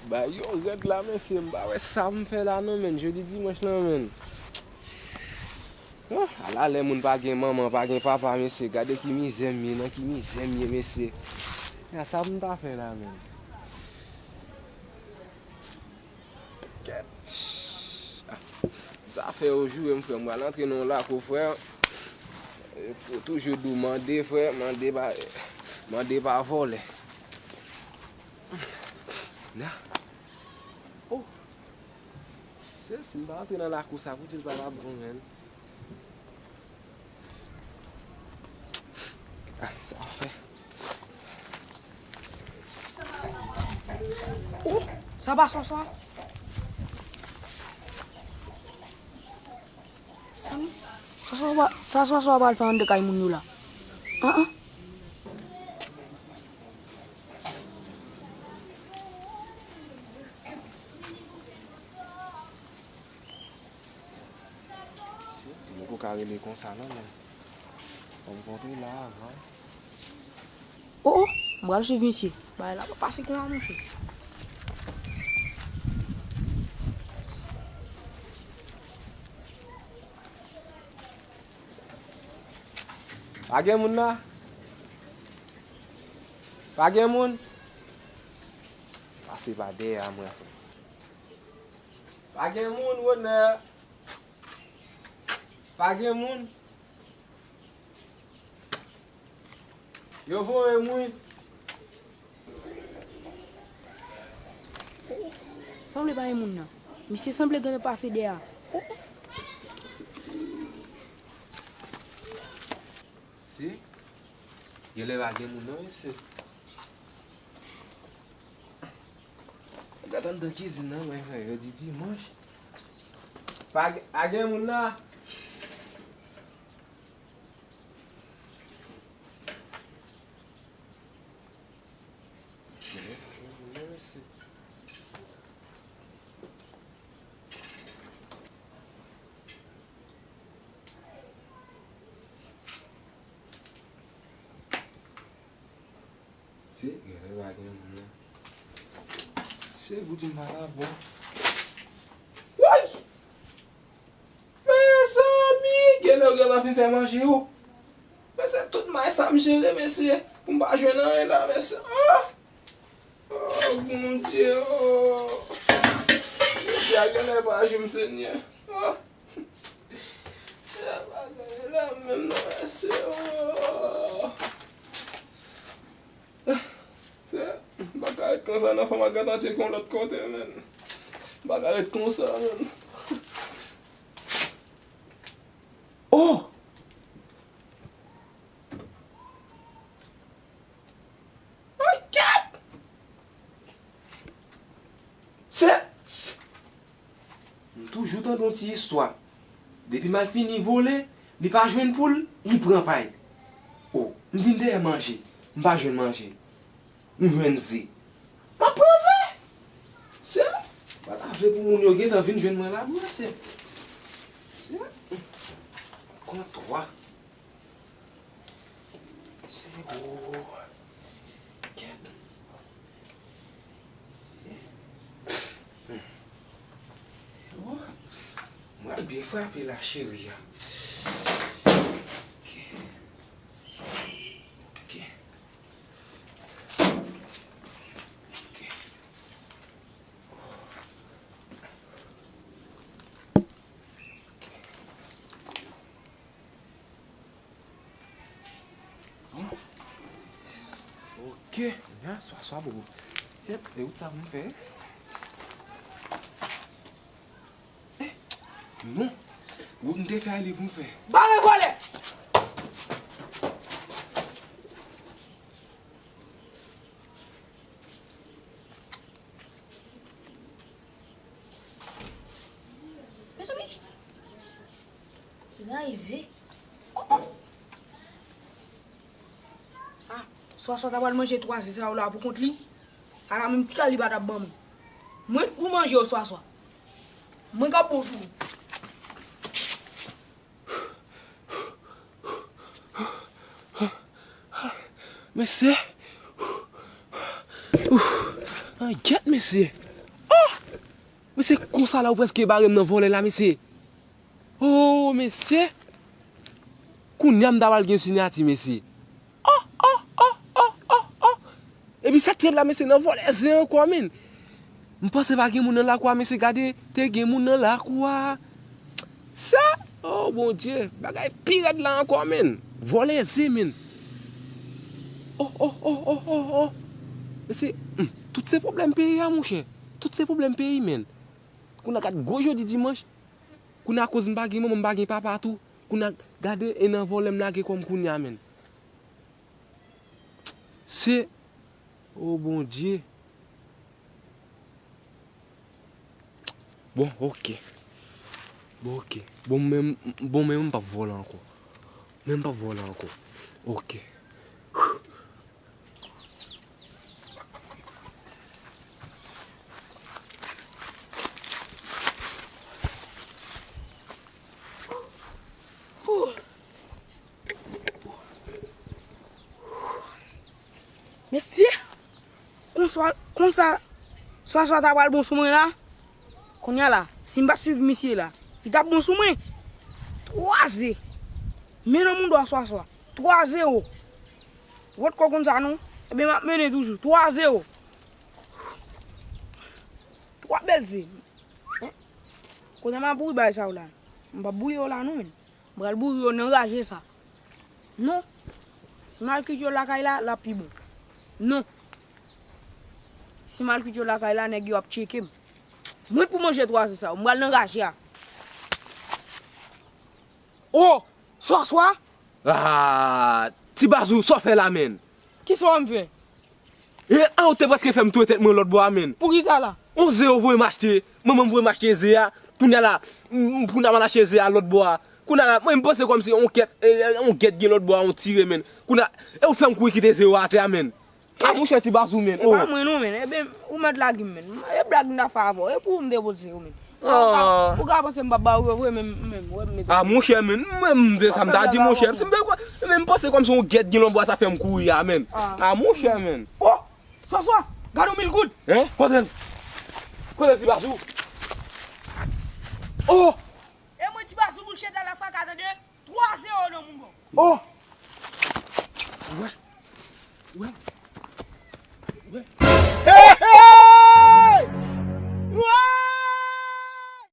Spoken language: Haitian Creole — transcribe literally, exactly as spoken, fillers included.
Bay yo rèd la, mesye, m pa wè sa m fè la non, menn, jodi dimanch lan, menn. Ah, ala lè moun pa gen manman, pa gen papa, mesye, gade ki mizè m ye, nan ki mizè m ye, mesye. Ya, sa m ta fè la, menn. Kèt. Ah, zafè yo joure m, frè. M pral antre nan yon lakou, frè. Yo toujou di w mande, frè, mande pa, mande pa vòlè. Na. Oh. Se si m pa antre nan lakou sa, poutèl pa t ap bon, menn. Ah, sa fè. Oh, sa pa Swaswa. Sa m, sa Swaswa, sa Swaswa pral fè anndan kay moun yo la. An, an. Mwen poko ka rele konsa non, men fò m kontre la avan. Oh, oh, m pral swiv misye. Bagay la pa pase konsa, monchè. Pa gen moun la? Pa gen moun? Pase pa dèyè a mwen. Pa gen moun, Wonè. Pa gen moun. Yo voye m wi. Sanble pa gen moun nan. Misye sanble gentan pase dèyè a. Se, genlè pa gen moun nan, mesye. Gad anndan kizin nan, mwen, frè, jodi dimanch. Pa gen, pa gen moun la. Genlè pa gen moun nan, mesye. Se, genlè pa gen moun nan. Se pou di m pa la bon. Woy! Mezanmi, genlè w gentan fin fè manje yo. Mesye, tout may sa m jere, mesye, pou m pa jwenn anyen la, mesye. Ah! Oh, Bondye, oh! Mesye, a genlè pa jwenn m, Senyè. Oh! Bagay la menm nan, mesye, oh! M pa ka ret konsa non, fò m al gade yon lòt kote, menn. M pa ka ret konsa, menn. Oh! Ay, kèt! Se M toujou tande yon ti istwa. Depi m al fini vole, li pa jwenn poul, li pran pay. O, m vin dèyè manje, m pa jwenn manje. M jwenn ze. M ap pran ze. Se, pa ta vle pou moun yo gentan vin jwenn mwen la, mwen se. Se, kontwa. Se gwo. Kèt. Mwen byen frape la, cheri a. Ok. Ok. Ok. Bon. Ok. Nya, swa, swa, bobo. Yep, e wout sa pou m fè. Eh, non. Wout m te fè a li pou m fè. Bare vòlè! Mezanmi! Li rayize. Oh, oh. Ah, Swaswa ta pral manje twa ze sa yo la pou kont li. Ala menm ti kal li pa t ap ban mwen. Mwen pou manje yo, Swaswa. Mwen k ap bon sou ou. Mesye, Gyèt, mesye. Oh! Mesye, konsa la, ou prèske bare m nan vòlè la, mesye. Oh, mesye. Kounye a m ta pral gen sinyati, mesye. Oh, oh, oh, oh, oh, oh. Epi sèt pyèd la, mesye, nan vòlè zen ankò, menn. M panse pa gen moun nan lakou a, mesye, gade, te gen moun nan lakou a. Sa, oh, Bondye, bagay pi rèd la ankò, menn. Vòlè zen, menn. Oh, oh, oh, oh, oh, oh. Mesye, hmm, tout se pwoblèm peyi a, monchè. Tout se pwoblèm peyi, menn. Kounye a gad gwo jodi dimanch. Kounye a akoz m pa gen manman, m pa gen papa tou. Kounye a gade e nan vòlè m lage kò m kounye a, menn. Se, oh, Bondye. Bon, oke. Bon, oke. Bon, men, bon, men m p ap vòlè ankò. Men m p ap vòlè ankò. Oke. Mesye, konsa, konsa, Swaswa ta pral bon sou mwen la. Kounye a la, si m pa swiv misye la, li t ap bon sou mwen. Twa ze. Men nan moun dwa Swaswa. Twa zewo. Ou potko konn sa non? Ebyen, m ap mennen toujou. Twa zewo. Twa bèl ze. Kounye a m ap bouri bagay sa yo la. M p ap bouri yo la non, menn. M pral bouri yo nan raje sa. Non. Si m al kwit yo lakay la, l ap pi bon. Non. Si m al kwit yo lakay la, nèg yo ap tcheke m. Mwen pou manje twa ze sa yo. M pral nan raje a. Oh! Swaswa! Ah, Ti Bazou, sa w fè la, menn? Kisa w wè m fè? E, an, ou te prèske fè m touye tèt mwen lòt bò a, menn. Poukisa la? On ze yo voye m achte, manman m voye m achte ze a. Kounye a la, m, m, pou n al achte ze a lòt bò a. Kounye a la, mwen, m panse kòmsi on kèt, e, on gèt gen lòt bò a, on tire, menn. Kounye a, e ou fè m kouri kite ze yo atè a, menn. A, monchè, Ti Bazou, menn. E pa mwen non, menn. Ebyen, ou mèt lage m, menn. E blag m ta fè avè w. E pou ou m te poze yo, menn. Ou ka, ou ka panse m p ap ba ou yo vre, menm, menm, wè m mete. A, monchè, menn, mwen, m te sa m ta di, monchè. Si m te kwè, menm m panse kòmsi on gèt gen lòt bò a, sa fè m kouri a, menn. A, monchè, menn. Oh! Swaswa, gade yon mil goud. Hein? Kote l? Kote l, Ti Bazou? Oh! E mwen, Ti Bazou, boul chita la faka, tande? Twa zewo nan moun bon. Oh!